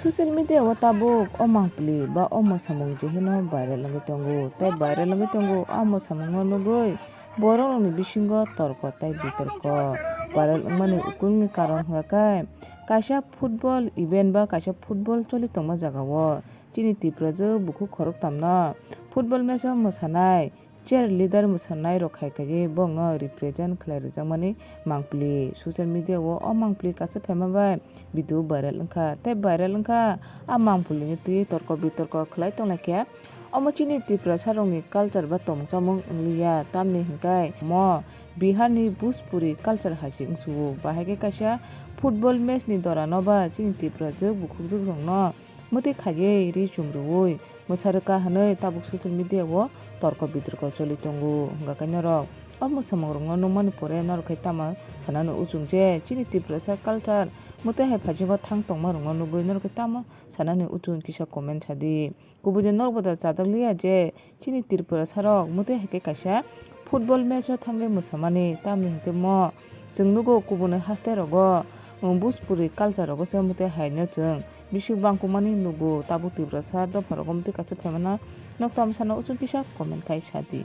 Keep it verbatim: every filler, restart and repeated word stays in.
Social media o tabuk o mangpili ba o mwsamung je hino viral wngwi tongo, tei viral wngwi tongo. O mwsamungno nugwi borok rokni bisingo torko tei bitorko viral wngmani ukungni karon hwnkha khe kaisa football event ba kaisa football choli tongma jaga o chini Tiprajwk bukhuk khoroktham no football match o mwsanai cheer leader mwsanairok hai kaiwi bongno represent khlai rwjakmani mangpili. Social media o o mangpili kaisa phaima bai video viral wngkha tei viral wngkha. A mangpilini twi torko bitorko khlai tonglaikha. Omo chini Tiprasarokni culture ba tongmung chamung wngliya, tamni hwnkhe omo Biharni Bhojpuri culture hai se wngsugo. Bahai khe kaisa football match ni dorano ba chini Tiprajwk bukhukjwkrokno mwtwi khaiwi ri chum rwui mwsa rwkha hwnwi tabuk social media o torko bitorko choli tongo. Hwnkha khe norok o mwsamungrokno nukmani pore norok khe tamo sanani uchung je chini Tiprasa culture mwtwi hai phaijingo thang tongmarokno nugwi norok khe tamo sanani uchung kisa comment sadi. Kubui de norok bo da chajak liya je chini Tiprasarok mwtwi hai khe kaisa football match o thangwi mwsamani, tamni hwnkhe mo chwng nugo kubuni haste rogo, um, Bhojpuri culture rogo se mwtwi hai no chwng bisik bangkukmani nugo. Tabuk Tiprasa dopha rogo mwtwi kaisa phaimano nok tamo sana uchung kisa comment khai sadi.